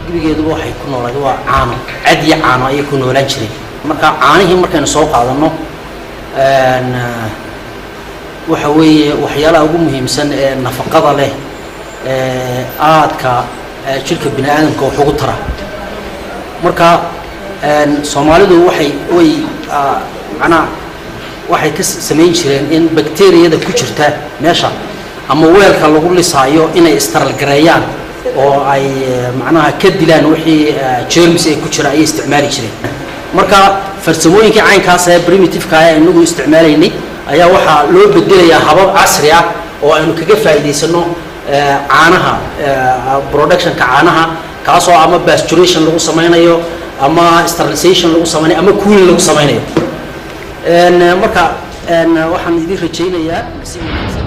Gebigeeduba waxay ku noolayd waa caano cad iyo caano ayay ku noolaan jireen. Marka caanihii markaynu soo qaadano, waxa weeye waxyaalaha ugu muhiimsan ee nafaqada leh ee aadka jirka bini aadamka wax ugu tara. Marka Soomaalidu waxay way macnaha waxay ka samayn jireen in bacteriyada ku jirta meesha ama weelka lagu lisaayo inay sterile-gareeyaan oo ay macnaha ka dilaan wixii germs ay ku jira ayay isticmaali jireen. Marka farsamooyinkii caynkaas ee primitive-ka ah inagu isticmaalaynay ayaa waxaa loo bedelayaa habab casri ah oo aynu kaga faa'iidaysano caanaha, productionka caanaha, kaasoo ama pasteurization lagu sameynayo ama sterilization lagu sameynayo ama cooling lagu sameynayo. Marka waxaan idin rajaynayaa nasiib wanaagsan.